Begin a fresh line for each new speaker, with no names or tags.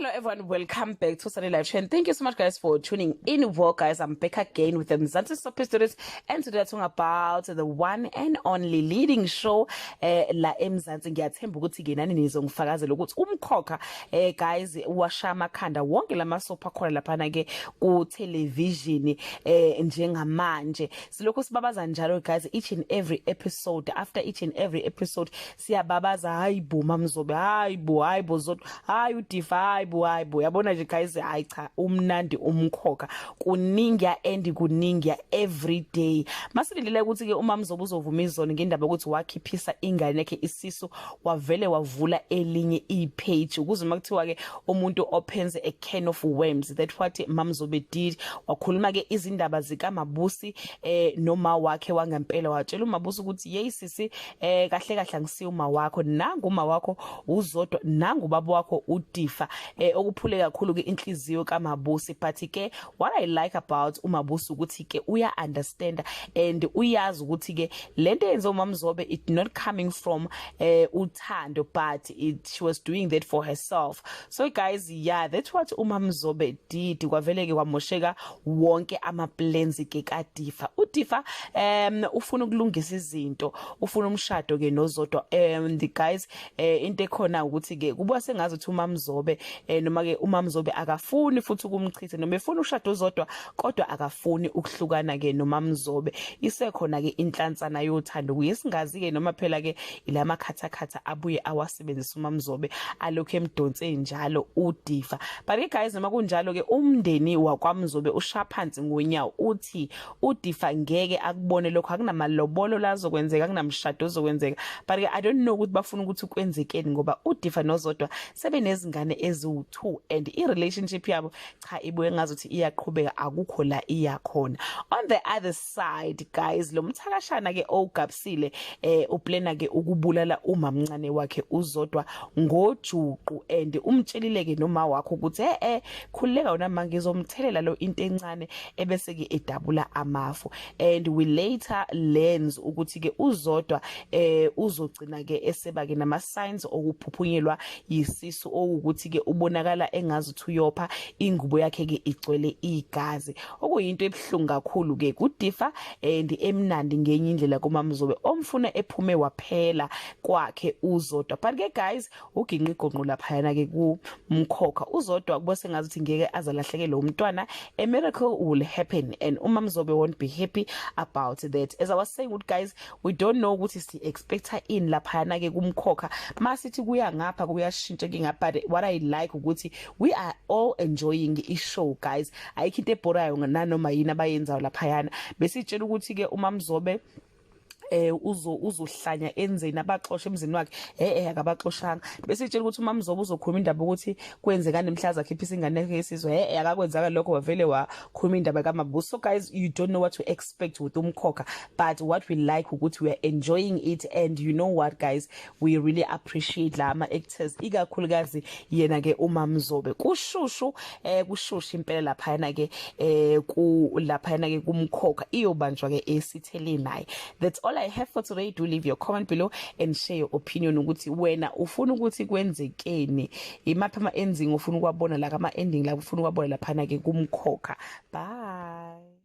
Hello everyone, welcome back to Sunday Live Trend. Thank you so much guys for tuning in. Well guys, I'm back again with the Mzansi Soapie Stories and today we're talking about the one and only leading show la eMzansi. Ngiyathemba ukuthi ke nani nizongifakazela ukuthi umkhokha guys washa amakhanda wonke lama soap akhona laphana ke ku television njengamanje. Silokhu sibabaza njalo guys, each and every episode, after each and every episode siyababaza, hayi bo Mamzobe, hayi bo, hayi bo Zodwa, hayi uDifa, hayi bo, hayi bo. Yabona nje guys, hayi cha, umnandi umkhokha, kuningi and kuningi every day. Masilindele ukuthi ke uMamzobe uzovuma izono ngendaba ukuthi wakhiphisa ingane yakhe isisu, wavele wavula elinye i-page, ukuze uma kuthiwa ke umuntu opens a can of worms, that what Mamzobe did. Wakhuluma ke izindaba zikaMabusi noma wakhe wangempela, watshela uMabusi ukuthi, "Yey sisi, kahle kahle angisiyo uma wakho, nangu uma wakho uZodwa, nangu baba wakho uDifa," okuphule kakhulu ke inhliziyo kaMabusi. But ke what I like about uMabusi ukuthi ke uya understand and uyazi ukuthi ke lento eyenziwa uMamzobe, it not coming from uthando, but she was doing that for herself. So guys, yeah, that's what uMamzobe did. Kwavele ke kwamosheka wonke ama plans ke kaDifa. UDifa ufuna ukulungisa izinto, ufuna umshado ke noZodwa. The guys, into ekhona ukuthi ke kubuka sengazi ukuthi uMamzobe noma ke uMamzobe akafuni futhi ukumchitha, noma efuna ushado uZodwa, kodwa akafuni ukuhlukana ke noMamzobe. Isekhona ke inhlansana yothando kuyesingazi ke, noma phela ke ilamakhathakhatha abuye awasebenzisa uMamzobe alokhu emdonse njalo uDifa. But ke guys, noma kunjalo ke, umndeni wakwaMzobe ushaya phansi ngonyawo, uthi uDifa ngeke akubone lokho, akunamalobolo lazokwenzeka, akunamshado ozokwenzeka. But ke I don't know ukuthi bafuna ukuthi kwenzekeni, ngoba uDifa noZodwa sebenezingane eziwu2 and i-relationship yabo cha ibuye ngazuthi iyaqhubeka, akukho la iyakhona. On the other side guys, lo mthakashana ke owugabisile uplana ke ukubulala umamncane wakhe uZodwa ngojuqu, and umtshelile ke noma wakho ukuthi khululeka wona manje, ngizomthelela lo into encane, ebese ke edabula amafu. And we later learns ukuthi ke uZodwa uzogcina ke eseba ke nama signs okuphuphunyelwa yisisu, okuthi ke ubonakala engazi ukuthi uyopha, ingubo yakhe ke igcwele igazi, okuyinto ebuhlungu kakhulu ke kuDifa and emnandi ngenye indlela kuMamzobe omfuna ephume waphela kwakhe uZodwa. But ke guys, uginqa igonqo laphayana ke kumkhokha, uZodwa kuba sengathi ngeke azalahlekele umntwana. A miracle will happen and uMamzobe won't be happy about that. As I was saying ukuthi guys, we don't know ukuthi si expecta in laphayana ke kumkhokha. Masithi kuya ngapha kuyashintsha ke ngapha, but what I like ukuthi we are all enjoying i show guys, ayikho into ebhorayo nanoma yini abayenzayo laphayana. Besitshela ukuthi ke uMamzobe uzohlanya enzeni, abaxosha emzini wakhe. Akabaxoshanga. Bese itshela ukuthi uMamzobe uzokhuluma indaba ukuthi kwenzekani mhlaza akhiphisa ingane yakhe yesizwe. Akakwenzaka lokho, wavele wakhuluma indaba kaMabuso. So guys, you don't know what to expect with umkhokha, but what we like ukuthi we are enjoying it. And you know what guys, we really appreciate la ama actors, ikakhulukazi yena ke uMamzobe. Kushushu, kushushu impela laphayana ke ku laphayana ke kumkhokha, iyobanjwa ke esithele naye. That's all I have for today. Do leave your comment below and share your opinion ukuthi wena ufuna ukuthi kwenzekeni, imaphi ama ending ufuna ukwabona la, ama ending la ufuna ukwabona laphana ke kumkhokha. Bye.